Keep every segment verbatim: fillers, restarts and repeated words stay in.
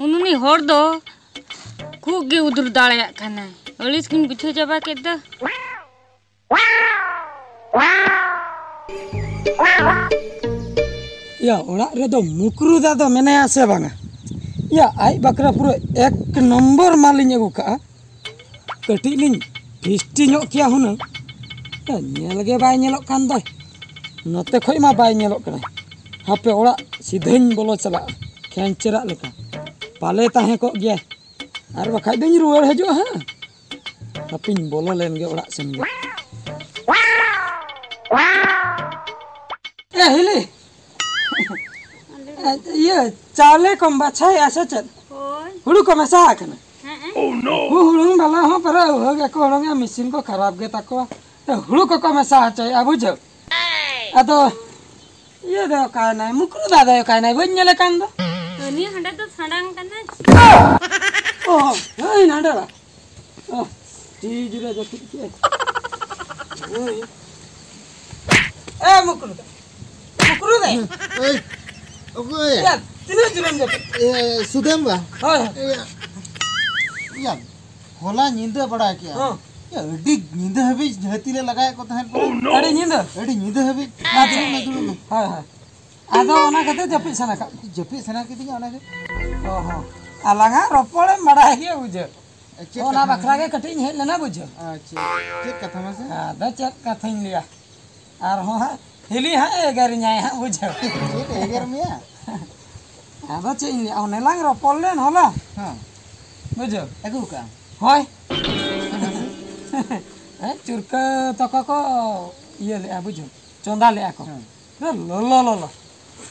ᱩᱱᱩᱱᱤ ᱦᱚᱲ ᱫᱚ ᱠᱷᱩᱵ ᱜᱮ ᱩᱫᱩᱨ ᱫᱟᱲᱮᱭᱟᱜ ᱠᱟᱱᱟᱭ᱾ ᱟᱹᱲᱤᱥ ᱜᱤᱧ ᱵᱩᱡᱷᱟᱹᱣ ᱪᱟᱵᱟ ᱠᱮᱫ ᱫᱚ᱾ ᱭᱟ, ᱚᱲᱟᱜ ᱨᱮᱫᱚ ᱢᱩᱠᱨᱩ ᱫᱟ ᱫᱚ ᱢᱮᱱᱟᱭᱟ ᱥᱮ ᱵᱟᱝᱟ? ᱭᱟ, ᱟᱡ ᱵᱟᱠᱷᱨᱟ ᱯᱩᱨᱟᱹ ᱮᱠ ᱱᱚᱢᱵᱚᱨ ᱢᱟᱞᱤᱧ ᱟᱹᱜᱩ ᱠᱟᱜᱼᱟ᱾ ᱠᱟᱹᱴᱤᱡ ᱞᱤᱧ ᱯᱷᱤᱥᱴᱤ ᱧᱚᱜ ᱠᱮᱭᱟ ᱦᱩᱱᱟᱹᱝ᱾ ᱭᱟ, ᱧᱮᱞ ᱜᱮ ᱵᱟᱭ ᱧᱮᱞᱚᱜ ᱠᱟᱱ ᱫᱚᱭ᱾ ᱱᱚᱛᱮ ᱠᱷᱚᱡ ᱢᱟ ᱵᱟᱭ ᱧᱮᱞᱚᱜ ᱠᱟᱱᱟ᱾ ᱦᱟᱯᱮ, ᱚᱲᱟᱜ ᱥᱤᱫᱷᱟᱹᱧ ᱵᱚᱞᱚ ᱪᱟᱞᱟᱜᱼᱟ, ᱠᱷᱮᱧᱪᱮᱨᱟᱜ ᱞᱮᱠᱟ᱾ ᱯᱟᱞᱮ ᱛᱟᱦᱮᱸ ᱠᱚᱜ ᱜᱮᱭᱟᱭ, ᱟᱨ ᱵᱟᱠᱷᱟᱡ ᱫᱚᱧ ᱨᱩᱣᱟᱹᱲ ᱦᱤᱡᱩᱜᱼᱟ ᱦᱟᱸᱜ᱾ ᱦᱟᱯᱮᱧ ᱵᱚᱞᱚ ᱞᱮᱱ ᱜᱮ ᱚᱲᱟᱜ ᱥᱮᱱ ᱜᱮ᱾ ᱮ ᱦᱤᱞᱤ, ᱤᱭᱟᱹ, ᱪᱟᱣᱞᱮ ᱠᱚᱢ ᱵᱟᱪᱷᱟᱣᱮᱜᱼᱟ ᱥᱮ ᱪᱮᱫ? ᱦᱳᱭ᱾ ᱦᱩᱲᱩ ᱠᱚ ᱢᱮᱥᱟ ᱟᱠᱟᱱᱟ? ᱦᱮᱸ, ᱦᱮᱸ᱾ ᱦᱩ-, ᱦᱩᱲᱩᱝ ᱵᱟᱞᱟ ᱦᱚᱸ ᱯᱟᱨᱟ ᱟᱹᱣᱦᱟᱹ ᱜᱮᱠᱚ ᱦᱩᱲᱩᱝᱟ, ᱢᱮᱥᱤᱱ ᱠᱚ ᱠᱷᱟᱨᱟᱯ ᱜᱮ ᱛᱟᱠᱚᱣᱟ᱾ ᱦᱩᱲᱩ ᱠᱚᱠᱚ ᱢᱮᱥᱟ ᱦᱚᱪᱚᱭᱮᱜᱼᱟ, ᱵᱩᱡᱷᱟᱹᱣ? ᱟᱫᱚ ᱤᱭᱟᱹ ᱫᱚ ᱚᱠᱟᱭᱱᱟᱭ? ᱢᱩᱠᱨᱩ ᱫᱟ ᱫᱚ ᱚᱠᱟᱭᱱᱟᱭ? ᱵᱟᱹᱧ ᱧᱮᱞᱮ ᱠᱟᱱ ᱫᱚ᱾ ᱩᱱᱤ ᱦᱟᱸᱰᱮ ᱫᱚ ᱥᱟᱰᱟᱝ ᱠᱟᱱᱟᱭ᱾ ᱚ, ᱦᱳᱭ, ᱦᱟᱸᱰᱮ ᱵᱟ᱾ ᱚ, ᱴᱷᱤᱠ ᱨᱮ ᱡᱟᱹᱯᱤᱫ ᱠᱮᱜᱼᱟᱭ᱾ ᱦᱳᱭ᱾ ᱮ, ᱢᱩᱠᱨᱩ ᱫᱟ᱾ ᱢᱩᱠᱨᱩ ᱫᱟ᱾ ᱮᱭ, ᱚᱠᱚᱭ? ᱭᱟ, ᱛᱤᱱᱟᱹᱜ ᱡᱳᱨᱮᱢ ᱡᱟᱹᱯᱤᱫ? ᱮ, ᱥᱩᱫᱟᱹᱢ ᱵᱟ᱾ ᱦᱳᱭ, ᱦᱳᱭ᱾ ᱮ, ᱭᱟ, ᱦᱚᱞᱟ ᱧᱤᱫᱟᱹ ᱵᱟᱲᱟ ᱠᱮᱜᱼᱟ᱾ ᱦᱚᱸ᱾ ᱭᱟ, ᱟᱹᱰᱤ ᱧᱤᱫᱟᱹ ᱦᱟᱹᱵᱤᱡ ᱦᱟᱹᱛᱤ ᱞᱮ ᱞᱟᱜᱟᱭᱮᱫ ᱠᱚ ᱛᱟᱦᱮᱸᱫ ᱯᱩᱨᱟᱹ᱾ ᱟᱹᱰᱤ ᱧᱤᱫᱟᱹ? ᱟᱹᱰᱤ ᱧᱤᱫᱟᱹ ᱦᱟᱹᱵᱤᱡ᱾ ᱟᱪᱪᱷᱟ᱾ ᱫᱩᱲᱩᱵ ᱢᱮ, ᱫᱩᱲᱩᱵ ᱢᱮ᱾ ᱦᱳᱭ, ᱦᱳᱭ᱾ ᱟᱫᱚ ᱚᱱᱟ ᱠᱷᱟᱹᱛᱤᱨ ᱡᱟᱹᱯᱤᱫ ᱥᱟᱱᱟ ᱠᱟᱜ ᱢᱮ᱾ ᱡᱟᱹᱯᱤᱫ ᱥᱟᱱᱟ ᱠᱤᱫᱤᱧᱟ ᱚᱱᱟᱜᱮ᱾ ᱚ ᱦᱚᱸ᱾ ᱟᱞᱟᱝᱟᱜ ᱨᱚᱯᱚᱲᱮᱢ ᱵᱟᱲᱟᱭ ᱜᱮᱭᱟ, ᱵᱩᱡᱷᱟᱹᱣ᱾ ᱪᱮᱫ ᱚᱱᱟ ᱠᱟᱛᱷᱟ ᱵᱟᱠᱷᱨᱟ ᱢᱟᱥᱮ? ᱜᱮ ᱠᱟᱹᱴᱤᱡ ᱤᱧ ᱦᱮᱡ ᱞᱮᱱᱟ, ᱵᱩᱡᱷᱟᱹᱣ᱾ ᱟᱪᱪᱷᱟ, ᱪᱮᱫ ᱠᱟᱛᱷᱟ ᱢᱟᱥᱮ? ᱟᱫᱚ ᱪᱮᱫ ᱠᱟᱛᱷᱟᱧ ᱞᱟᱹᱭᱟ? ᱟᱨᱦᱚᱸ ᱦᱟᱸᱜ ᱦᱤᱞᱤ ᱦᱟᱸᱜ ᱮ ᱮᱜᱮᱨᱤᱧᱟᱭ ᱦᱟᱸᱜ, ᱵᱩᱡᱷᱟᱹᱣ᱾ ᱪᱮᱫ ᱮ ᱮᱜᱮᱨ ᱢᱮᱭᱟ? ᱟᱫᱚ ᱪᱮᱫ ᱤᱧ ᱞᱟᱹᱭᱟ, ᱚᱱᱮ ᱞᱟᱝ ᱨᱚᱯᱚᱲ ᱞᱮᱱ ᱦᱚᱞᱟ᱾ ᱦᱮᱸ᱾ ᱵᱩᱡᱷᱟᱹᱣ? ᱟᱹᱜᱩ ᱠᱟᱜᱼᱟᱢ? ᱦᱳᱭ᱾ ᱦᱮᱸ, ᱪᱩᱨᱠᱟᱹ ᱛᱟᱠᱚ ᱠᱚ ᱤᱭᱟᱹ ᱞᱮᱜᱼᱟ, ᱵᱩᱡᱷᱟᱹᱣ? ᱪᱚᱸᱫᱟ ᱞᱮᱜᱼᱟ ᱠᱚ᱾ ᱦᱮᱸ᱾ ᱯᱩᱨᱟᱹ ᱞᱚᱞᱚ, ᱞᱚᱞᱚ᱾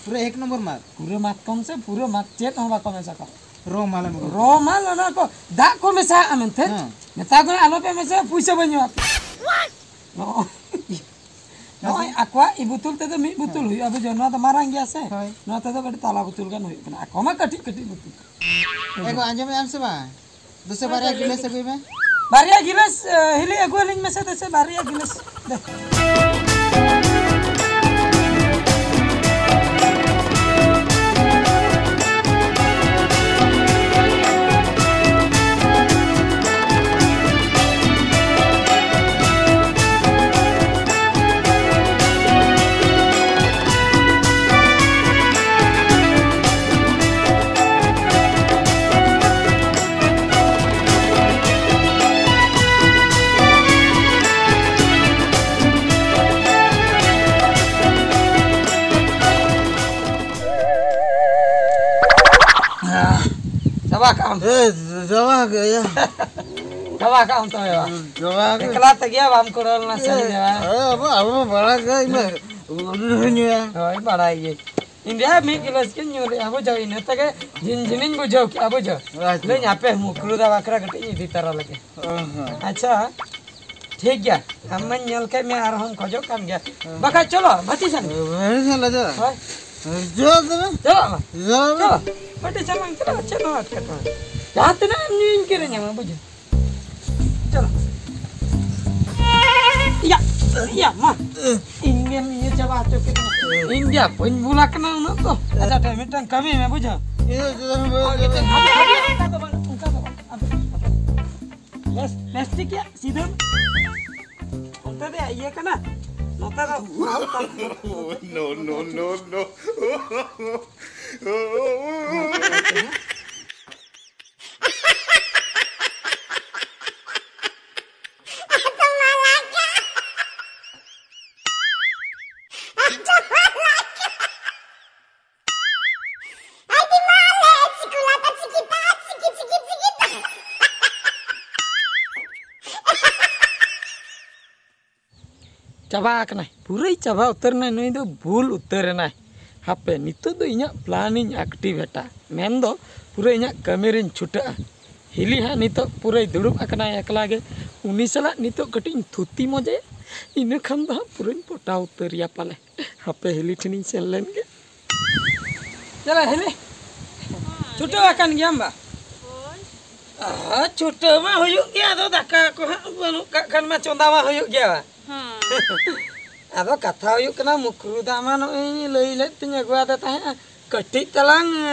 ᱯᱩᱨᱟᱹ ᱮᱠ ᱱᱚᱢᱵᱚᱨ ᱢᱟᱞ᱾ ᱯᱩᱨᱟᱹ ᱢᱟᱛᱠᱚᱢ ᱥᱮ ᱯᱩᱨᱟᱹ ᱢᱟᱛ-, ᱪᱮᱫ ᱦᱚᱸ ᱵᱟᱠᱚ ᱢᱮᱥᱟ ᱠᱟᱜᱼᱟ᱾ ᱨᱚ ᱢᱟᱞᱮᱢ ᱟᱹᱜᱩ ᱨᱚ ᱢᱟᱞ, ᱚᱱᱟ ᱠᱚ ᱫᱟᱜ ᱠᱚ ᱢᱮᱥᱟᱜᱼᱟ ᱢᱮᱱᱛᱮ᱾ ᱦᱮᱸ᱾ ᱢᱮᱛᱟ ᱠᱚ ᱟᱞᱚ ᱯᱮ ᱢᱮᱥᱟᱭᱟ, ᱯᱩᱭᱥᱟᱹ ᱵᱟᱹᱧ ᱮᱢᱟ ᱯᱮᱭᱟ᱾ ᱱᱚᱜᱼᱚᱭ᱾ ᱱᱚᱜᱼᱚᱭ ᱟᱠᱚᱣᱟᱜ ᱤ ᱵᱳᱛᱚᱞ ᱛᱮᱫᱚ ᱢᱤᱫ ᱵᱳᱛᱚᱞ ᱦᱩᱭᱩᱜᱼᱟ, ᱵᱩᱡᱷᱟᱹᱣ? ᱱᱚᱣᱟ ᱫᱚ ᱢᱟᱨᱟᱝ ᱜᱮᱭᱟ ᱥᱮ? ᱦᱳᱭ᱾ ᱱᱚᱣᱟ ᱛᱮᱫᱚ ᱠᱟᱹᱴᱤᱡ ᱛᱟᱞᱟ ᱵᱳᱛᱚᱞ ᱜᱟᱱ ᱦᱩᱭᱩᱜ ᱠᱟᱱᱟ, ᱟᱠᱚ ᱢᱟ ᱠᱟᱹᱴᱤᱡ ᱠᱟᱹᱴᱤᱡ ᱵᱳᱛᱚᱞ᱾ ᱮ ᱜᱚ, ᱟᱸᱡᱚᱢᱮᱫ ᱟᱢ ᱥᱮ ᱵᱟᱝ? ᱫᱩᱥᱮ ᱵᱟᱨᱭᱟ ᱜᱤᱞᱟᱹᱥ ᱟᱹᱜᱩᱭ ᱢᱮ᱾ ᱵᱟᱨᱭᱟ ᱜᱤᱞᱟᱹᱥ, ᱮ, ᱦᱤᱞᱤ ᱟᱹᱜᱩ ᱟᱹᱞᱤᱧ ᱢᱮᱥᱮ ᱛᱮᱥᱮ ᱵᱟᱨᱭᱟ ᱜᱤᱞᱟᱹᱥ᱾ ᱫᱮ᱾ ᱪᱟᱵᱟ ᱠᱟᱜ ᱟᱢ᱾ ᱮ, ᱪᱟᱵᱟ ᱠᱟᱜ ᱭᱟ᱾ ᱪᱟᱵᱟ ᱠᱟᱜ ᱟᱢ ᱛᱚᱵᱮ ᱵᱟ᱾ ᱪᱟᱵᱟ ᱠᱟᱜ᱾ ᱮᱠᱞᱟ ᱛᱮᱜᱮ ᱵᱟᱢ ᱠᱩᱲᱟᱹᱣ ᱞᱮᱱᱟ ᱥᱟᱹᱨᱤ ᱜᱮ ᱵᱟᱝ? ᱮ, ᱟᱵᱚ, ᱟᱵᱚ ᱵᱟᱲᱟ ᱜᱮ ᱤᱧ ᱢᱟ ᱩᱱᱤ ᱦᱚᱸ ᱧᱩᱭᱟ᱾ ᱦᱳᱭ, ᱵᱟᱲᱟᱭ ᱜᱮ᱾ ᱤᱧ ᱫᱚ ᱢᱤᱫ ᱜᱤᱞᱟᱹᱥ ᱜᱤᱧ ᱧᱩ ᱞᱮᱜᱼᱟ, ᱵᱩᱡᱷᱟᱹᱣ, ᱤᱱᱟᱹ ᱛᱮᱜᱮ ᱡᱤᱱ ᱡᱤᱱᱤᱧ ᱵᱩᱡᱷᱟᱹᱣ ᱠᱮᱜᱼᱟ, ᱵᱩᱡᱷᱟᱹᱣ᱾ ᱟᱪᱪᱷᱟ᱾ ᱞᱟᱹᱭᱟᱹᱧ ᱦᱟᱯᱮ ᱢᱩᱠᱞᱩ ᱫᱟ ᱵᱟᱠᱷᱨᱟ ᱠᱟᱹᱴᱤᱡ ᱤᱧ ᱤᱫᱤ ᱛᱟᱨᱟ ᱞᱮᱜᱮ᱾ ᱚ ᱦᱚᱸ᱾ ᱟᱪᱪᱷᱟ, ᱴᱷᱤᱠ ᱜᱮᱭᱟ, ᱟᱢ ᱢᱟᱧ ᱧᱮᱞ ᱠᱮᱫ ᱢᱮᱭᱟ, ᱟᱨᱦᱚᱸᱢ ᱠᱷᱚᱡᱚᱜ ᱠᱟᱱ ᱜᱮᱭᱟ᱾ ᱦᱮᱸ᱾ ᱵᱟᱠᱷᱟᱡ ᱪᱚᱞᱚ, ᱵᱷᱟᱹᱛᱤ ᱥᱮᱱ᱾ ᱦᱮᱸ, ᱦᱮᱸ, ᱦᱮᱸ, ᱪᱚᱞᱚ᱾ ᱦᱳᱭ᱾ ᱪᱚᱞᱚ ᱛᱚᱵᱮ᱾ ᱪᱚᱞᱚ ᱢᱟ᱾ ᱪᱚᱞᱚ ᱛᱚᱵᱮ᱾ ᱪᱚᱞᱚ᱾ ᱵᱷᱟᱹᱛᱤ ᱥᱮᱱ ᱞᱟᱝ ᱪᱟᱞᱟᱜᱼᱟ, ᱪᱮᱫ ᱦᱚᱸ ᱮᱴᱠᱮᱴᱚᱬᱮ᱾ ᱡᱟᱦᱟᱸ ᱛᱤᱱᱟᱹᱜ ᱮᱢ ᱧᱩᱭᱤᱧ ᱠᱤᱨᱤᱧ ᱟᱢᱟ, ᱵᱩᱡᱷᱟᱹᱣ᱾ ᱪᱚᱞᱚ᱾ ᱤᱭᱟ, ᱤᱭᱟ, ᱢᱟ᱾ ᱤᱧ ᱜᱮᱢ ᱤᱭᱟᱹ ᱪᱟᱵᱟ ᱦᱚᱪᱚ ᱠᱮᱫᱤᱧᱟ᱾ ᱤᱧ ᱫᱚ ᱵᱟᱹᱧ ᱵᱩᱞ ᱟᱠᱟᱱᱟ ᱩᱱᱟᱹᱜ ᱫᱚ᱾ ᱟᱪᱪᱷᱟ, ᱴᱷᱤᱠ, ᱢᱤᱫᱴᱟᱝ ᱠᱟᱹᱢᱤ ᱢᱮ, ᱵᱩᱡᱷᱟᱹᱣ᱾ ᱤᱭᱟᱹ ᱪᱮᱫᱟᱜ ᱮᱢ ᱵᱩᱞ ᱟᱨ ᱢᱤᱫᱴᱟᱝ ᱠᱟᱹᱢᱤ ᱢᱮ, ᱚᱱᱠᱟ ᱫᱚ ᱵᱟᱝ, ᱚᱱᱠᱟ ᱫᱚ ᱵᱟᱝ, ᱟᱫᱚ, ᱟᱫᱚ᱾ ᱵᱮᱥ, ᱵᱮᱥ ᱴᱷᱤᱠ ᱜᱮᱭᱟ, ᱥᱤᱫᱷᱟᱹ᱾ ᱚᱱᱛᱮ ᱫᱚ ᱤᱭᱟᱹ ᱠᱟᱱᱟ, ᱱᱚᱛᱮ ᱫᱚ ᱵᱟᱦᱩ ᱠᱟᱱᱟ᱾ No, no, no, no. ᱪᱟᱵᱟ ᱟᱠᱟᱱᱟᱭ, ᱯᱩᱨᱟᱹᱭ ᱪᱟᱵᱟ ᱩᱛᱟᱹᱨ ᱮᱱᱟᱭ, ᱱᱩᱭ ᱫᱚ ᱵᱩᱞ ᱩᱛᱟᱹᱨ ᱮᱱᱟᱭ᱾ ᱦᱟᱯᱮ, ᱱᱤᱛᱚᱜ ᱫᱚ ᱤᱧᱟᱹᱜ plan ᱤᱧ activate ᱟ, ᱢᱮᱱᱫᱚ ᱯᱩᱨᱟᱹ ᱤᱧᱟᱹᱜ ᱠᱟᱹᱢᱤ ᱨᱤᱧ ᱪᱷᱩᱴᱟᱹᱜᱼᱟ᱾ ᱦᱤᱞᱤ ᱦᱟᱸᱜ ᱱᱤᱛᱚᱜ ᱯᱩᱨᱟᱹᱭ ᱫᱩᱲᱩᱵ ᱟᱠᱟᱱᱟᱭ ᱮᱠᱞᱟ ᱜᱮ, ᱩᱱᱤ ᱥᱟᱞᱟᱜ ᱱᱤᱛᱚᱜ ᱠᱟᱹᱴᱤᱡ ᱤᱧ ᱛᱷᱩᱛᱤ ᱢᱚᱡᱟᱭᱟ, ᱤᱱᱟᱹ ᱠᱷᱟᱱ ᱫᱚ ᱦᱟᱸᱜ ᱯᱩᱨᱟᱹᱧ ᱯᱚᱴᱟᱣ ᱩᱛᱟᱹᱨᱮᱭᱟ ᱯᱟᱞᱮ᱾ ᱦᱟᱯᱮ, ᱦᱤᱞᱤ ᱴᱷᱮᱱᱤᱧ ᱥᱮᱱ ᱞᱮᱱ ᱜᱮ᱾ ᱪᱟᱞᱟᱜ ᱦᱤᱞᱤ, ᱪᱷᱩᱴᱟᱹᱣ ᱟᱠᱟᱱ ᱜᱮᱭᱟᱢ ᱵᱟ? ᱦᱳᱭ᱾ ᱟᱨ ᱪᱷᱩᱴᱟᱹᱣ ᱢᱟ ᱦᱩᱭᱩᱜ ᱜᱮᱭᱟ, ᱟᱫᱚ ᱫᱟᱠᱟ ᱠᱚ ᱦᱟᱸᱜ ᱵᱟᱹᱱᱩᱜ ᱠᱟᱜ ᱠᱷᱟᱱ ᱢᱟ ᱪᱚᱸᱫᱟ ᱢᱟ ᱦᱩᱭᱩᱜ ᱜᱮᱭᱟ᱾ ᱦᱮᱸ᱾ ᱟᱫᱚ ᱠᱟᱛᱷᱟ ᱦᱩᱭᱩᱜ ᱠᱟᱱᱟ, ᱢᱩᱠᱨᱩ ᱫᱟ ᱢᱟ ᱱᱚᱜᱼᱚᱭ ᱞᱟᱹᱭ ᱞᱮᱫ ᱛᱤᱧ ᱟᱹᱜᱩᱣᱟᱫᱮ ᱛᱟᱦᱮᱸᱫᱼᱟ, ᱠᱟᱹᱴᱤᱡ ᱛᱟᱞᱟᱝ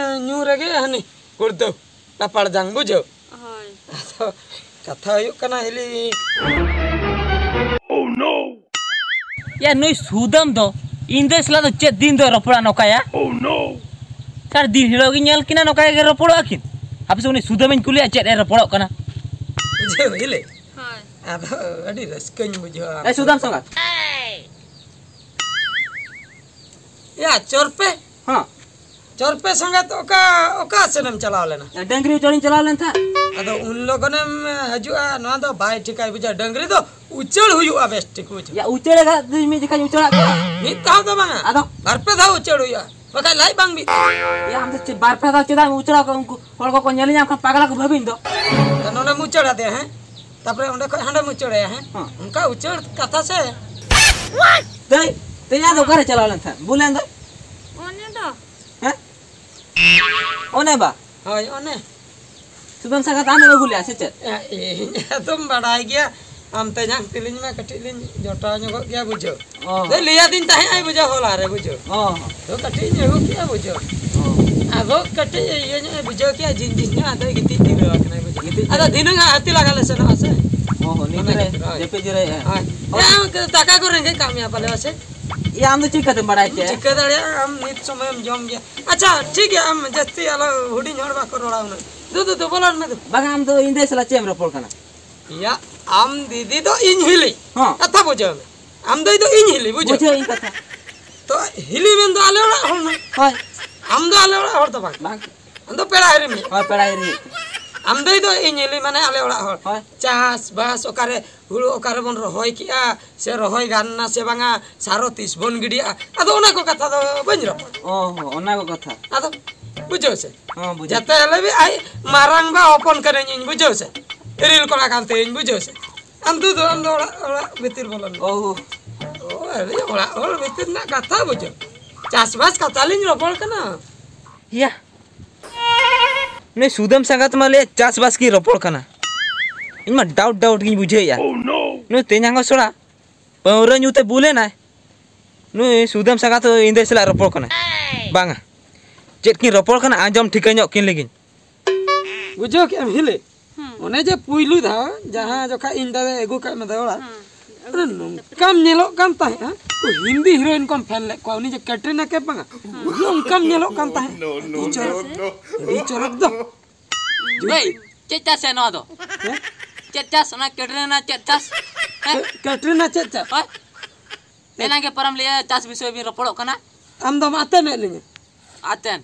ᱧᱩ ᱨᱮᱜᱮ ᱦᱟᱹᱱᱤ ᱜᱩᱲᱫᱟᱹᱣ ᱞᱟᱯᱟᱲ ᱡᱟᱝ, ᱵᱩᱡᱷᱟᱹᱣ᱾ ᱦᱳᱭ᱾ ᱟᱫᱚ ᱠᱟᱛᱷᱟ ᱦᱩᱭᱩᱜ ᱠᱟᱱᱟ ᱦᱤᱞᱤ᱾ ᱭᱟ, ᱱᱩᱭ ᱥᱩᱫᱟᱹᱢ ᱫᱚ ᱤᱧ ᱫᱚ ᱥᱟᱞᱟᱜ ᱫᱚ ᱪᱮᱫ ᱫᱤᱱ ᱫᱚᱭ ᱨᱚᱯᱚᱲᱟ ᱱᱚᱝᱠᱟᱭᱟ? ᱥᱟᱨ, ᱫᱤᱱ ᱦᱤᱞᱳᱜ ᱜᱤᱧ ᱧᱮᱞ ᱠᱤᱱᱟ ᱱᱚᱝᱠᱟ ᱜᱮ ᱨᱚᱯᱚᱲᱚᱜᱼᱟ ᱠᱤᱱ᱾ ᱦᱟᱯᱮ ᱥᱮ, ᱩᱱᱤ ᱥᱩᱫᱟᱹᱢᱤᱧ ᱠᱩᱞᱤᱭᱟ ᱪᱮᱫ ᱮ ᱨᱚᱯᱚᱲᱚᱜ ᱠᱟᱱᱟ᱾ ᱵᱩᱡᱷᱟᱹᱣ ᱦᱤᱞᱤ? ᱦᱳᱭ᱾ ᱟᱫᱚ ᱟᱹᱰᱤ ᱨᱟᱹᱥᱠᱟᱹᱧ ᱵᱩᱡᱷᱟᱹᱣᱟ᱾ ᱮ ᱥᱩᱫᱟᱹᱢ ᱥᱟᱸᱜᱟᱛ᱾ ᱭᱟ, ᱪᱚᱨ ᱯᱮ᱾ ᱦᱚᱸ᱾ ᱪᱚᱨ ᱯᱮ ᱥᱟᱸᱜᱟᱛ, ᱚᱠᱟ, ᱚᱠᱟ ᱥᱮᱱᱮᱢ ᱪᱟᱞᱟᱣ ᱞᱮᱱᱟ? ᱰᱟᱹᱝᱨᱤ ᱩᱪᱟᱹᱲᱤᱧ ᱪᱟᱞᱟᱣ ᱞᱮᱱ ᱛᱟᱦᱮᱸᱫ᱾ ᱟᱫᱚ ᱩᱱ ᱞᱚᱜᱚᱱᱮᱢ ᱦᱤᱡᱩᱜᱼᱟ, ᱱᱚᱣᱟ ᱫᱚ ᱵᱟᱭ ᱴᱷᱤᱠᱟᱭ ᱵᱩᱡᱷᱟᱹᱣᱟ᱾ ᱰᱟᱹᱝᱨᱤ ᱫᱚ ᱩᱪᱟᱹᱲ ᱦᱩᱭᱩᱜᱼᱟ ᱵᱮᱥ ᱴᱷᱤᱠ, ᱵᱩᱡᱷᱟᱹᱣ᱾ ᱭᱟ, ᱩᱪᱟᱹᱲ ᱟᱠᱟᱫ ᱫᱩᱧ ᱢᱤᱫ ᱡᱚᱠᱷᱟᱧ ᱩᱪᱟᱹᱲ ᱟᱠᱟᱫ ᱠᱚᱣᱟ᱾ ᱢᱤᱫ ᱫᱷᱟᱣ ᱫᱚ ᱵᱟᱝᱟ, ᱟᱫᱚ? ᱵᱟᱨ ᱯᱮ ᱫᱷᱟᱣ ᱩᱪᱟᱹᱲ ᱦᱩᱭᱩᱜᱼᱟ, ᱵᱟᱠᱷᱟᱡ ᱞᱟᱡ ᱵᱟᱝ ᱵᱤᱜ ᱛᱟᱢᱟ᱾ ᱭᱟ, ᱟᱢ ᱫᱚ ᱪᱮᱫ ᱵᱟᱨ ᱯᱮ ᱫᱷᱟᱣ ᱪᱮᱫᱟᱜ ᱮᱢ ᱩᱪᱟᱹᱲ ᱟᱠᱟᱫ? ᱩᱱᱠᱩ ᱦᱚᱲ ᱠᱚᱠᱚ ᱧᱮᱞᱤᱧᱟ, ᱮᱱᱠᱷᱟᱱ ᱯᱟᱜᱽᱞᱟ ᱠᱚ ᱵᱷᱟᱹᱵᱤᱧ ᱫᱚ᱾ ᱛᱚ ᱱᱚᱰᱮᱢ ᱩᱪᱟᱹᱲ ᱟᱫᱮᱭᱟ, ᱦᱮᱸ? ᱛᱟᱯᱚᱨᱮ ᱚᱸᱰᱮ ᱠᱷᱚᱡ ᱦᱟᱸᱰᱮᱢ ᱩᱪᱟᱹᱲ ᱟᱭᱟ, ᱦᱮᱸ? ᱦᱮᱸ᱾ ᱚᱱᱠᱟ ᱩᱪᱟᱹᱲ ᱠᱟᱛᱷᱟ ᱥᱮ᱾ ᱫᱟᱹᱭ, ᱛᱮᱦᱮᱧ ᱫᱚ ᱚᱠᱟᱨᱮ ᱪᱟᱞᱟᱣ ᱞᱮᱱ ᱛᱟᱦᱮᱸᱫ? ᱵᱩᱞ ᱮᱱ ᱫᱚ? ᱚᱱᱮ ᱫᱚ᱾ ᱦᱮᱸ? ᱚᱱᱮ ᱵᱟ? ᱦᱳᱭ, ᱚᱱᱮ᱾ ᱥᱩᱫᱟᱹᱢ ᱥᱟᱸᱜᱟᱛ ᱟᱢᱮᱢ ᱟᱹᱜᱩ ᱞᱮᱜᱼᱟ ᱥᱮ ᱪᱮᱫ? ᱮ, ᱤᱧ ᱟᱫᱚᱢ ᱵᱟᱰᱟᱭ ᱜᱮᱭᱟ, ᱟᱢ ᱛᱮᱧᱟᱝ ᱛᱤᱞᱤᱧ ᱢᱟ ᱠᱟᱹᱴᱤᱡ ᱞᱤᱧ ᱡᱚᱴᱟᱣ ᱧᱚᱜᱚᱜ ᱜᱮᱭᱟ, ᱵᱩᱡᱷᱟᱹᱣ᱾ ᱚ᱾ ᱫᱮ, ᱞᱟᱹᱭᱟᱫᱤᱧ ᱛᱟᱦᱮᱸᱜ ᱟᱭ, ᱵᱩᱡᱷᱟᱹᱣ, ᱦᱚᱞᱟ ᱨᱮ, ᱵᱩᱡᱷᱟᱹᱣ᱾ ᱚ᱾ ᱟᱫᱚ ᱠᱟᱹᱴᱤᱡ ᱤᱧ ᱟᱹᱜᱩ ᱠᱮᱜᱼᱟ, ᱵᱩᱡᱷᱟᱹᱣ᱾ ᱚ᱾ ᱟᱫᱚ ᱠᱟᱹᱴᱤᱡ ᱤᱭᱟᱹ ᱧᱚᱜ ᱮ ᱵᱩᱡᱷᱟᱹᱣ ᱠᱮᱜᱼᱟ, ᱡᱤᱧ ᱡᱤᱧ ᱧᱚᱜ, ᱟᱫᱚᱭ ᱜᱤᱛᱤᱡ ᱡᱤᱨᱟᱹᱣ ᱟᱠᱟᱱᱟᱭ, ᱵᱩᱡᱷᱟᱹᱣ᱾ ᱜᱤᱛᱤᱡ ᱟᱫᱚ ᱡᱤᱨᱟᱹᱣ᱾ ᱫᱷᱤᱱᱟᱹᱝ ᱦᱟᱸᱜ ᱦᱟᱹᱛᱤ ᱞᱟᱜᱟ ᱞᱮ ᱥᱮᱱᱚᱜᱼᱟ ᱥᱮ᱾ ᱚ, ᱦᱚᱸ, ᱱᱤᱛ ᱚᱱᱟ ᱨᱮ ᱠᱷᱟᱹᱛᱤᱨ, ᱦᱳᱭ᱾ ᱡᱟᱹᱯᱤᱫ ᱡᱤᱨᱟᱹᱣ ᱮᱜᱼᱟ᱾ ᱦᱳᱭ᱾ ᱦᱳᱭ᱾ ᱮ, ᱟᱢ ᱫᱟᱠᱟ ᱠᱚ ᱨᱮᱸᱜᱮᱡ ᱠᱟᱜ ᱢᱮᱭᱟ ᱯᱟᱞᱮ, ᱥᱮ? ᱮᱭᱟ, ᱟᱢ ᱫᱚ ᱪᱮᱫ ᱠᱟᱛᱮᱢ ᱵᱟᱲᱟᱭ ᱠᱮᱜᱼᱟ? ᱪᱤᱠᱟᱹ ᱫᱟᱲᱮᱭᱟᱜᱼᱟ, ᱟᱢ ᱱᱤᱛ ᱥᱚᱢᱚᱭᱮᱢ ᱡᱚᱢ ᱜᱮᱭᱟ᱾ ᱟᱪᱪᱷᱟ, ᱴᱷᱤᱠ ᱜᱮᱭᱟ, ᱟᱢ ᱡᱟᱹᱥᱛᱤ ᱟᱞᱚ, ᱦᱩᱰᱤᱧ ᱦᱚᱲ ᱵᱟᱠᱚ ᱨᱚᱲᱟ ᱩᱱᱟᱹᱜ᱾ ᱫᱩ, ᱫᱩ, ᱫᱩ, ᱵᱚᱞᱚᱱ ᱢᱮ ᱫᱩ᱾ ᱵᱟᱝᱟ, ᱟᱢ ᱫᱚ ᱤᱧ ᱫᱟᱹᱭ ᱥᱟᱞᱟᱜ ᱪᱮᱫ ᱮᱢ ᱨᱚᱯᱚᱲ ᱠᱟᱱᱟ? ᱮᱭᱟ, ᱟᱢ ᱫᱤᱫᱤ ᱫᱚ ᱤᱧ ᱦᱤᱞᱤ᱾ ᱦᱚᱸ᱾ ᱠᱟᱛᱷᱟ ᱵᱩᱡᱷᱟᱹᱣ ᱢᱮ᱾ ᱟᱢ ᱫᱟᱹᱭ ᱫᱚ ᱤᱧ ᱦᱤᱞᱤ, ᱵᱩᱡᱷᱟᱹᱣ? ᱵᱩᱡᱷᱟᱹᱣ ᱤᱧ ᱠᱟᱛᱷᱟ᱾ ᱛᱚ, ᱦᱤᱞᱤ ᱢᱮᱱ ᱫᱚ ᱟᱞᱮ ᱚᱲᱟᱜ ᱦᱚᱲ ᱢᱮ᱾ ᱦᱳᱭ᱾ ᱟᱢ ᱫᱚ ᱟᱞᱮ ᱚᱲᱟᱜ ᱦᱚᱲ ᱫᱚ ᱵᱟᱝ᱾ ᱵᱟᱝ᱾ ᱟᱢ ᱫᱚ ᱯᱮᱲᱟ ᱦᱤᱨᱤ ᱢᱮ᱾ ᱦᱳᱭ, ᱯᱮᱲᱟ ᱦᱤᱨᱤ᱾ ᱟᱢ ᱫᱟᱹᱭ ᱫᱚ ᱤᱧ ᱦᱤᱞᱤ ᱢᱟᱱᱮ ᱟᱞᱮ ᱚᱲᱟᱜ ᱦᱚᱲ᱾ ᱦᱳᱭ᱾ ᱪᱟᱥ ᱵᱟᱥ ᱚᱠᱟᱨᱮ ᱦᱩᱲᱩ ᱚᱠᱟ ᱨᱮᱵᱚᱱ ᱨᱚᱦᱚᱭ ᱠᱮᱜᱼᱟ, ᱥᱮ ᱨᱚᱦᱚᱭ ᱜᱟᱱ ᱱᱟ ᱥᱮ ᱵᱟᱝᱟ, ᱥᱟᱨᱚ ᱛᱤᱥ ᱵᱚᱱ ᱜᱤᱰᱤᱭᱟᱜᱼᱟ, ᱟᱫᱚ ᱚᱱᱟ ᱠᱚ ᱠᱟᱛᱷᱟ ᱫᱚ ᱵᱟᱹᱧ ᱨᱚᱯᱚᱲᱟ᱾ ᱚ ᱦᱚᱸ, ᱚᱱᱟ ᱠᱚ ᱠᱟᱛᱷᱟ᱾ ᱟᱫᱚ ᱵᱩᱡᱷᱟᱹᱣ ᱥᱮ? ᱦᱚᱸ, ᱵᱩᱡᱷᱟᱹᱣ᱾ ᱡᱟᱛᱮ ᱟᱞᱮ ᱵᱤ ᱟᱡ ᱢᱟᱨᱟᱝ ᱵᱟ ᱦᱚᱯᱚᱱ ᱠᱟᱹᱱᱟᱹᱧ ᱤᱧ, ᱵᱩᱡᱷᱟᱹᱣ ᱥᱮ? ᱤᱨᱤᱞ ᱠᱚᱲᱟ ᱠᱟᱱ ᱛᱤᱧ, ᱵᱩᱡᱷᱟᱹᱣ ᱥᱮ? ᱟᱢ ᱫᱩ ᱫᱚ, ᱟᱢ ᱫᱚ ᱚᱲᱟᱜ, ᱚᱲᱟᱜ ᱵᱷᱤᱛᱤᱨ ᱵᱚᱞᱚᱱ ᱢᱮ᱾ ᱚ᱾ ᱚ, ᱟᱨᱮ, ᱚᱲᱟᱜ ᱦᱚᱲ ᱵᱷᱤᱛᱤᱨ ᱨᱮᱱᱟᱜ ᱠᱟᱛᱷᱟ ᱵᱩᱡᱷᱟᱹᱣ᱾ ᱪᱟᱥᱵᱟᱥ ᱠᱟᱛᱷᱟ ᱞᱤᱧ ᱨᱚᱯᱚᱲ ᱠᱟᱱᱟ᱾ ᱭᱟ᱾ ᱱᱩᱭ ᱥᱩᱫᱟᱹᱢ ᱥᱟᱸᱜᱟᱛ ᱢᱟ ᱞᱟᱹᱭᱟ ᱪᱟᱥᱵᱟᱥ ᱠᱤᱱ ᱨᱚᱯᱚᱲ ᱠᱟᱱᱟ᱾ ᱤᱧ ᱢᱟ ᱰᱟᱣᱩᱴ ᱰᱟᱣᱩᱴ ᱜᱤᱧ ᱵᱩᱡᱷᱟᱹᱣᱮᱫᱼᱟ᱾ ᱱᱩᱭ ᱛᱮᱧᱟᱝ ᱦᱚᱸ ᱥᱚᱲᱟ ᱯᱟᱹᱣᱨᱟᱹ ᱧᱩ ᱛᱮ ᱵᱩᱞ ᱮᱱᱟᱭ᱾ ᱱᱩᱭ ᱥᱩᱫᱟᱹᱢ ᱥᱟᱸᱜᱟᱛ ᱤᱧ ᱫᱟᱹᱭ ᱥᱟᱞᱟᱜ ᱨᱚᱯᱚᱲ ᱠᱟᱱᱟᱭ᱾ ᱵᱟᱝᱟ, ᱪᱮᱫ ᱠᱤᱱ ᱨᱚᱯᱚᱲ ᱠᱟᱱᱟ ᱟᱸᱡᱚᱢ ᱴᱷᱤᱠᱟᱹ ᱧᱚᱜ ᱠᱤᱱ ᱞᱮᱜᱤᱧ᱾ ᱵᱩᱡᱷᱟᱹᱣ ᱠᱮᱫ ᱟᱢ ᱦᱤᱞᱤ? ᱦᱩᱸ᱾ ᱚᱱᱮ ᱡᱮ ᱯᱩᱭᱞᱩ ᱫᱷᱟᱣ ᱡᱟᱦᱟᱸ ᱡᱚᱠᱷᱟ ᱤᱧ ᱫᱟᱫᱟ ᱟᱹᱜᱩ ᱠᱟᱜ ᱢᱮ ᱫᱟᱫᱟ ᱚᱲᱟᱜ, ᱦᱩᱸ᱾ ᱟᱨᱮ ᱱᱚᱝᱠᱟᱢ ᱧᱮᱞᱚᱜ ᱠᱟᱱ ᱛᱟᱦᱮᱸᱜᱼᱟ, ᱩᱱᱠᱩ ᱦᱤᱱᱫᱤ ᱦᱤᱨᱳᱭᱤᱱ ᱠᱚᱢ ᱯᱷᱮᱱ ᱞᱮᱫ ᱠᱚᱣᱟ, ᱩᱱᱤ ᱡᱮ ᱠᱮᱴᱨᱤᱱᱟ ᱠᱮᱯ ᱵᱟᱝᱟ, ᱩᱱᱤ ᱚᱱᱠᱟᱢ ᱧᱮᱞᱚᱜ ᱠᱟᱱ ᱛᱟᱦᱮᱸᱜ᱾ ᱟᱹᱰᱤ ᱪᱚᱨᱚᱠ, ᱟᱹᱰᱤ ᱪᱚᱨᱚᱠ ᱫᱚ᱾ ᱮᱭ, ᱪᱮᱫ ᱪᱟᱥ ᱭᱟ ᱱᱚᱣᱟ ᱫᱚ? ᱦᱮᱸ? ᱪᱮᱫ ᱪᱟᱥ? ᱚᱱᱟ ᱠᱮᱴᱨᱤᱱᱟ ᱪᱮᱫ ᱪᱟᱥ? ᱦᱮᱸ? ᱠᱮ-, ᱠᱮᱴᱨᱤᱱᱟ ᱪᱮᱫ ᱪᱟᱥ? ᱦᱳᱭ? ᱮᱱᱟᱝ ᱜᱮ ᱯᱟᱨᱚᱢ ᱞᱟᱹᱭᱟ ᱪᱟᱥ ᱵᱤᱥᱚᱭ ᱵᱤᱱ ᱨᱚᱯᱚᱲᱚᱜ ᱠᱟᱱᱟ᱾ ᱟᱢ ᱫᱚᱢ ᱟᱛᱮᱱᱮᱫ ᱞᱤᱧᱟ᱾ ᱟᱛᱮᱱ?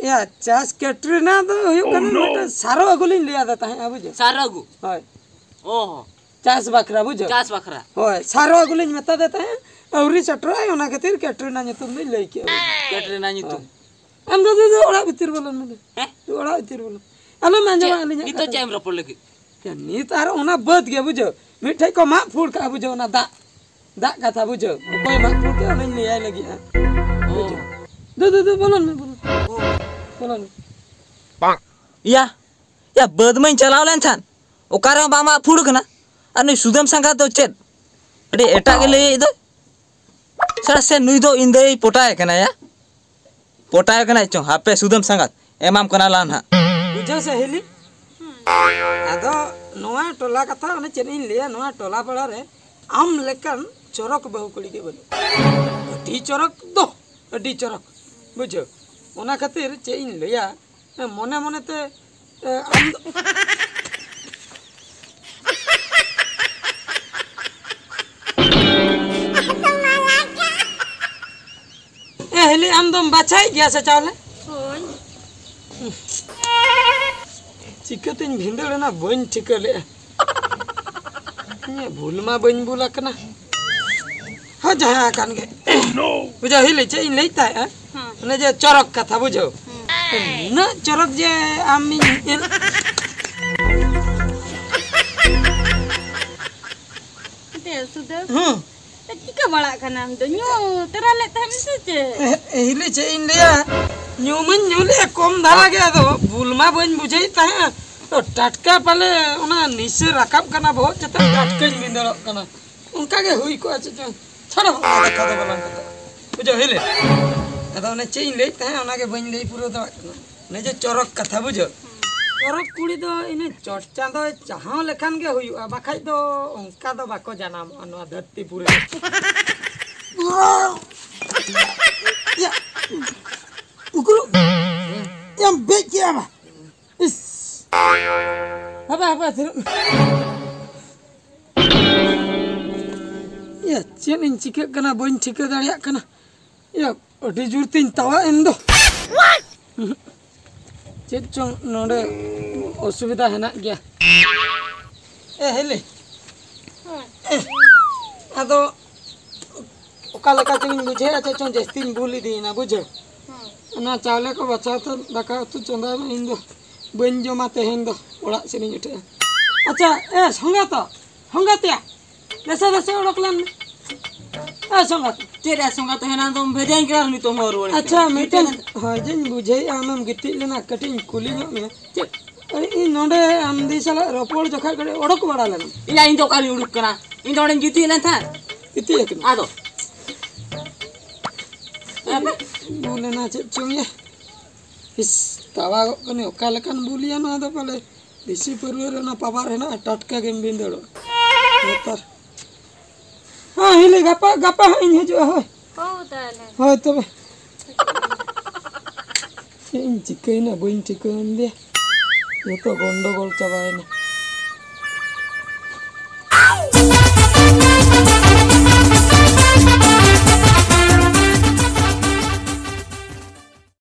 ᱭᱟ, ᱪᱟᱥ ᱠᱮᱴᱨᱤᱱᱟ ᱫᱚ ᱦᱩᱭᱩᱜ ᱠᱟᱱᱟ ᱢᱤᱫᱴᱟᱝ ᱥᱟᱨᱚ ᱟᱹᱜᱩ ᱞᱤᱧ ᱞᱟᱹᱭ ᱟᱫᱮ ᱛᱟᱦᱮᱸᱜᱼᱟ, ᱵᱩᱡᱷᱟᱹᱣ? ᱥᱟᱨᱚ ᱟᱹᱜᱩ? ᱦᱳᱭ᱾ ᱚ ᱦᱚ᱾ ᱪᱟᱥ ᱵᱟᱠᱷᱨᱟ, ᱵᱩᱡᱷᱟᱹᱣ? ᱪᱟᱥ ᱵᱟᱠᱷᱨᱟ᱾ ᱦᱳᱭ, ᱥᱟᱨᱚ ᱟᱹᱜᱩ ᱞᱤᱧ ᱢᱮᱛᱟ ᱫᱮ ᱛᱟᱦᱮᱸᱜ, ᱟᱹᱣᱨᱤ ᱥᱮᱴᱮᱨᱚᱜᱼᱟᱭ, ᱚᱱᱟ ᱠᱷᱟᱹᱛᱤᱨ ᱠᱮᱴᱨᱤᱱᱟ ᱧᱩᱛᱩᱢ ᱫᱚᱧ ᱞᱟᱹᱭ ᱠᱮᱜᱼᱟ᱾ ᱠᱮᱴᱨᱤᱱᱟ ᱧᱩᱛᱩᱢ? ᱦᱳᱭ᱾ ᱟᱢ ᱫᱚ, ᱫᱩ, ᱫᱩ, ᱚᱲᱟᱜ ᱵᱷᱤᱛᱤᱨ ᱵᱚᱞᱚᱱ ᱢᱮ, ᱫᱩ᱾ ᱦᱮᱸ? ᱫᱩ, ᱚᱲᱟᱜ ᱵᱷᱤᱛᱤᱨ ᱵᱚᱞᱚᱱ᱾ ᱟᱞᱚᱢ ᱟᱸᱡᱚᱢᱟ ᱪᱮᱫ? ᱟᱹᱞᱤᱧᱟᱜ ᱱᱤᱛᱚᱜ ᱠᱟᱛᱷᱟ᱾ ᱪᱮᱫ ᱮᱢ ᱨᱚᱯᱚᱲ ᱞᱟᱹᱜᱤᱫ? ᱭᱟ, ᱱᱤᱛ ᱟᱨ ᱚᱱᱟ ᱵᱟᱹᱫᱽ ᱜᱮ, ᱵᱩᱡᱷᱟᱹᱣ, ᱢᱤᱫᱴᱷᱮᱡ ᱠᱚ ᱢᱟᱜ ᱯᱷᱩᱲ ᱠᱟᱜᱼᱟ, ᱵᱩᱡᱷᱟᱹᱣ, ᱚᱱᱟ ᱫᱟᱜ, ᱫᱟᱜ ᱠᱟᱛᱷᱟ, ᱵᱩᱡᱷᱟᱹᱣ, ᱚᱠᱚᱭ ᱢᱟᱜ ᱯᱷᱩᱲ ᱠᱟᱜᱼᱟ, ᱚᱱᱟᱧ ᱞᱟᱹᱭᱟᱭ ᱞᱟᱹᱜᱤᱫ ᱦᱟᱸᱜ᱾ ᱚ᱾ ᱵᱩᱡᱷᱟᱹᱣ? ᱫᱩ, ᱫᱩ, ᱫᱩ, ᱵᱚᱞᱚᱱ ᱢᱮ, ᱵᱚᱞᱚᱱ᱾ ᱚ᱾ ᱵᱚᱞᱚᱱ ᱢᱮ᱾ ᱭᱟ, ᱭᱟ, ᱵᱟᱹᱫᱽ ᱢᱟᱧ ᱪᱟᱞᱟᱣ ᱞᱮᱱ ᱛᱟᱦᱮᱸᱫ, ᱚᱠᱟ ᱨᱮᱦᱚᱸ ᱵᱟᱝ ᱢᱟᱜ ᱯᱷᱩᱲ ᱠᱟᱱᱟ᱾ ᱟᱨ ᱱᱩᱭ ᱥᱩᱫᱟᱹᱢ ᱥᱟᱸᱜᱟᱛ ᱫᱚ ᱪᱮᱫ ᱟᱹᱰᱤ ᱮᱴᱟᱜ ᱜᱮ ᱞᱟᱹᱭᱮᱫ ᱫᱚᱭ? ᱥᱟᱞᱟ ᱥᱮ ᱱᱩᱭ ᱫᱚ ᱤᱧ ᱫᱚᱭ ᱯᱚᱴᱟᱭ ᱠᱟᱱᱟ ᱭᱟ, ᱯᱚᱴᱟᱭ ᱠᱟᱱᱟᱭ ᱪᱚᱝ, ᱦᱟᱯᱮ ᱥᱩᱫᱟᱹᱢ ᱥᱟᱸᱜᱟᱛ ᱮᱢᱟᱢ ᱠᱟᱱᱟ ᱞᱟᱝ ᱦᱟᱸᱜ᱾ ᱵᱩᱡᱷᱟᱹᱣ ᱥᱮ ᱦᱤᱞᱤ? ᱟᱫᱚ ᱱᱚᱣᱟ ᱴᱚᱞᱟ ᱠᱟᱛᱷᱟ ᱚᱱᱮ ᱪᱮᱫ ᱤᱧ ᱞᱟᱹᱭᱟ, ᱱᱚᱣᱟ ᱴᱚᱞᱟ ᱯᱟᱲᱟ ᱨᱮ ᱟᱢ ᱞᱮᱠᱟᱱ ᱪᱚᱨᱚᱠ ᱵᱟᱹᱦᱩ ᱠᱩᱲᱤ ᱜᱮ ᱵᱟᱹᱱᱩᱜ᱾ ᱟᱹᱰᱤ ᱪᱚᱨᱚᱠ ᱫᱚ, ᱟᱹᱰᱤ ᱪᱚᱨᱚᱠ, ᱵᱩᱡᱷᱟᱹᱣ᱾ ᱚᱱᱟ ᱠᱷᱟᱹᱛᱤᱨ ᱪᱮᱫ ᱤᱧ ᱞᱟᱹᱭᱟ, ᱢᱚᱱᱮ ᱢᱚᱱᱮ ᱛᱮ, ᱮ, ᱟᱢ ᱫᱚ ᱮ, ᱦᱤᱞᱤ, ᱟᱢ ᱫᱚᱢ ᱵᱟᱪᱷᱟᱭᱮᱫ ᱜᱮᱭᱟ ᱥᱮ ᱪᱟᱣᱞᱮ? ᱦᱳᱭ᱾ ᱪᱤᱠᱟᱹᱛᱤᱧ ᱵᱷᱤᱸᱫᱟᱹᱲ ᱮᱱᱟ ᱵᱟᱹᱧ ᱴᱷᱤᱠᱟᱹ ᱞᱮᱫᱼᱟ᱾ ᱤᱧᱟᱹᱜ ᱵᱷᱩᱞ ᱢᱟ ᱵᱟᱹᱧ ᱵᱷᱩᱞ ᱟᱠᱟᱱᱟ᱾ ᱦᱚᱸ, ᱡᱟᱦᱟᱸ ᱟᱠᱟᱱ ᱜᱮ᱾ ᱵᱩᱡᱷᱟᱹᱣ, ᱦᱤᱞᱤ, ᱪᱮᱫ ᱤᱧ ᱞᱟᱹᱭᱮᱫ ᱛᱟᱦᱮᱸᱜᱼᱟ? ᱦᱮᱸ᱾ ᱚᱱᱮ ᱡᱮ ᱪᱚᱨᱚᱠ ᱠᱟᱛᱷᱟ, ᱵᱩᱡᱷᱟᱹᱣ? ᱦᱮᱸ᱾ ᱩᱱᱟᱹᱜ ᱪᱚᱨᱚᱠ ᱡᱮ ᱟᱢᱤᱧ ᱧᱮᱞ ᱫᱮ, ᱥᱩᱫᱟᱹ᱾ ᱦᱮᱸ᱾ ᱪᱤᱠᱟᱹ ᱵᱟᱲᱟᱜ ᱠᱟᱱᱟᱢ ᱫᱚ? ᱧᱩ ᱛᱚᱨᱟ ᱞᱮᱫ ᱛᱟᱦᱮᱸᱫ ᱥᱮ ᱪᱮᱫ? ᱦᱤᱞᱤ, ᱪᱮᱫ ᱤᱧ ᱞᱟᱹᱭᱟ? ᱧᱩ ᱢᱟᱹᱧ ᱧᱩ ᱞᱮᱜᱼᱟ ᱠᱚᱢ ᱫᱷᱟᱨᱟ ᱜᱮ, ᱟᱫᱚ ᱵᱩᱞ ᱢᱟ ᱵᱟᱹᱧ ᱵᱩᱡᱷᱟᱹᱣᱮᱫ ᱛᱟᱦᱮᱸᱜᱼᱟ᱾ ᱛᱚ ᱴᱟᱴᱠᱟ ᱯᱟᱞᱮ ᱚᱱᱟ ᱱᱤᱥᱟᱹ ᱨᱟᱠᱟᱵ ᱠᱟᱱᱟ ᱵᱚᱦᱚᱜ ᱪᱮᱛᱟᱱ, ᱴᱟᱴᱠᱟᱧ ᱵᱷᱤᱸᱫᱟᱹᱲᱚᱜ ᱠᱟᱱᱟ᱾ ᱚᱱᱠᱟ ᱜᱮ ᱦᱩᱭ ᱠᱚᱜᱼᱟ ᱪᱮᱫ ᱪᱚᱝ᱾ ᱪᱷᱟᱲᱚ, ᱚᱱᱟ ᱠᱟᱛᱷᱟ ᱫᱚ ᱵᱟᱞᱟᱝ ᱠᱟᱛᱷᱟᱜᱼᱟ᱾ ᱵᱩᱡᱷᱟᱹᱣ ᱦᱤᱞᱤ? ᱟᱫᱚ ᱚᱱᱮ ᱪᱮᱫ ᱤᱧ ᱞᱟᱹᱭᱮᱫ ᱛᱟᱦᱮᱸᱫ, ᱚᱱᱟ ᱜᱮ ᱵᱟᱹᱧ ᱞᱟᱹᱭ ᱯᱩᱨᱟᱹᱣ ᱫᱟᱲᱮᱭᱟᱜ ᱠᱟᱱᱟ᱾ ᱚᱱᱮ ᱡᱮ ᱪᱚᱨᱚᱠ ᱠᱟᱛᱷᱟ, ᱵᱩᱡᱷᱟᱹᱣ? ᱪᱚᱨᱚᱠ ᱠᱩᱲᱤ ᱫᱚ ᱤᱱᱟᱹ ᱪᱚᱴ ᱪᱟᱸᱫᱚᱭ ᱪᱟᱦᱟᱣ ᱞᱮᱠᱷᱟᱱ ᱜᱮ ᱦᱩᱭᱩᱜᱼᱟ, ᱵᱟᱠᱷᱟᱡ ᱫᱚ ᱚᱱᱠᱟ ᱫᱚ ᱵᱟᱠᱚ ᱡᱟᱱᱟᱢᱚᱜᱼᱟ ᱱᱚᱣᱟ ᱫᱷᱟᱹᱨᱛᱤ ᱯᱩᱨᱤ ᱨᱮ᱾ ᱭᱟ, ᱩᱠᱩᱨ, ᱭᱟᱢ ᱵᱮᱡ ᱠᱮᱜᱼᱟ ᱵᱟ? ᱤᱥ᱾ ᱦᱟᱯᱮ, ᱦᱟᱯᱮ, ᱛᱷᱤᱨᱚᱜ ᱢᱮ᱾ ᱭᱟ, ᱪᱮᱫ ᱤᱧ ᱪᱤᱠᱟᱹᱜ ᱠᱟᱱᱟ, ᱵᱟᱹᱧ ᱴᱷᱤᱠᱟᱹ ᱫᱟᱲᱮᱭᱟᱜ ᱠᱟᱱᱟ᱾ ᱭᱟ, ᱟᱹᱰᱤ ᱡᱳᱨ ᱛᱤᱧ ᱛᱟᱣᱟᱜ ᱮᱱ ᱫᱚ᱾ ᱪᱮᱫ ᱪᱚᱝ ᱱᱚᱰᱮ ᱚᱥᱩᱵᱤᱫᱷᱟ ᱦᱮᱱᱟᱜ ᱜᱮᱭᱟ᱾ ᱮ ᱦᱤᱞᱤ, ᱮ, ᱟᱫᱚ ᱚᱠᱟ ᱞᱮᱠᱟ ᱪᱚᱝ ᱤᱧ ᱵᱩᱡᱷᱟᱹᱣᱮᱫᱼᱟ, ᱪᱮᱫ ᱪᱚᱝ ᱡᱟᱹᱥᱛᱤᱧ ᱵᱩᱞ ᱤᱫᱤᱭᱮᱱᱟ, ᱵᱩᱡᱷᱟᱹᱣ᱾ ᱚᱱᱟ ᱪᱟᱣᱞᱮ ᱠᱚ ᱵᱟᱪᱷᱟᱣ ᱛᱮ ᱫᱟᱠᱟ ᱩᱛᱩ ᱪᱚᱸᱫᱟᱭ ᱢᱮ, ᱤᱧ ᱫᱚ ᱵᱟᱹᱧ ᱡᱚᱢᱟ ᱛᱮᱦᱮᱧ ᱫᱚ, ᱚᱲᱟᱜ ᱥᱮᱫ ᱤᱧ ᱩᱴᱷᱟᱹᱜᱼᱟ᱾ ᱟᱪᱪᱷᱟ, ᱮ ᱥᱚᱸᱜᱟᱛᱟ, ᱥᱚᱸᱜᱟᱛᱮᱭᱟ, ᱫᱮᱥᱮ ᱫᱮᱥᱮ ᱚᱰᱚᱠ ᱞᱮᱱ ᱢᱮ᱾ ᱮ ᱥᱚᱸᱜᱟᱛ᱾ ᱪᱮᱫ ᱮ ᱥᱚᱸᱜᱟᱛ, ᱦᱮᱱᱟᱝ ᱫᱚᱢ ᱵᱷᱮᱡᱟᱧ ᱠᱟᱱᱟ, ᱱᱤᱛᱚᱜ ᱦᱚᱸ ᱨᱩᱣᱟᱹᱲ ᱟᱪᱪᱷᱟ, ᱠᱟᱱᱟ᱾ ᱢᱤᱫᱴᱮᱱ, ᱦᱳᱭ, ᱡᱮᱧ ᱵᱩᱡᱷᱟᱹᱣᱮᱫᱼᱟ, ᱟᱢᱮᱢ ᱜᱤᱛᱤᱡ ᱞᱮᱱᱟ, ᱠᱟᱹᱴᱤᱡ ᱤᱧ ᱠᱩᱞᱤ ᱧᱚᱜ ᱢᱮᱭᱟ᱾ ᱪᱮᱫ? ᱟᱨ ᱤᱧ ᱱᱚᱰᱮ ᱟᱢᱫᱤ ᱥᱟᱞᱟᱜ ᱨᱚᱯᱚᱲ ᱡᱚᱠᱷᱟᱡ ᱠᱟᱹᱴᱤᱡ ᱚᱰᱚᱠ ᱵᱟᱲᱟ ᱞᱮᱱᱟ᱾ ᱤᱧ, ᱤᱧ ᱫᱚ ᱚᱠᱟᱨᱤᱧ ᱩᱰᱩᱠ ᱠᱟᱱᱟ? ᱤᱧ ᱫᱚ ᱚᱸᱰᱮᱧ ᱜᱤᱛᱤᱡ ᱞᱮᱱ ᱛᱟᱦᱮᱸᱫ᱾ ᱜᱤᱛᱤᱡ ᱟᱠᱟᱱᱟ? ᱟᱫᱚ? ᱵᱩᱞ ᱮᱱᱟ ᱪᱮᱫ ᱪᱚᱝ ᱭᱟ᱾ ᱤᱥ, ᱛᱟᱣᱟᱜᱚᱜ ᱠᱟᱹᱱᱟᱹᱧ, ᱚᱠᱟ ᱞᱮᱠᱟᱱ ᱵᱩᱞ ᱭᱟ ᱱᱚᱣᱟ ᱫᱚ ᱯᱟᱞᱮ᱾ ᱫᱮᱥᱤ ᱯᱟᱹᱨᱣᱟᱹ ᱨᱮ ᱚᱱᱟ ᱯᱟᱣᱟᱨ ᱦᱮᱱᱟᱜᱼᱟ, ᱴᱟᱴᱠᱟ ᱜᱮᱢ ᱵᱷᱤᱸᱫᱟᱹᱲᱚᱜᱼᱟ᱾ ᱱᱮᱛᱟᱨ᱾ ᱦᱮᱸ, ᱦᱤᱞᱤ, ᱜᱟᱯᱟ, ᱜᱟᱯᱟ ᱦᱟᱸᱜ ᱤᱧ ᱦᱤᱡᱩᱜᱼᱟ, ᱦᱳᱭ᱾ ᱦᱳᱭ ᱛᱟᱦᱚᱞᱮ᱾ ᱦᱳᱭ ᱛᱚᱵᱮ᱾ ᱪᱮᱫ ᱤᱧ ᱪᱤᱠᱟᱹᱭᱮᱱᱟ, ᱵᱟᱹᱧ ᱴᱷᱤᱠᱟᱹᱭᱮᱱ ᱫᱮ᱾ ᱡᱚᱛᱚ ᱜᱚᱱᱰᱚᱜᱳᱞ ᱪᱟᱵᱟᱭᱮᱱᱟ᱾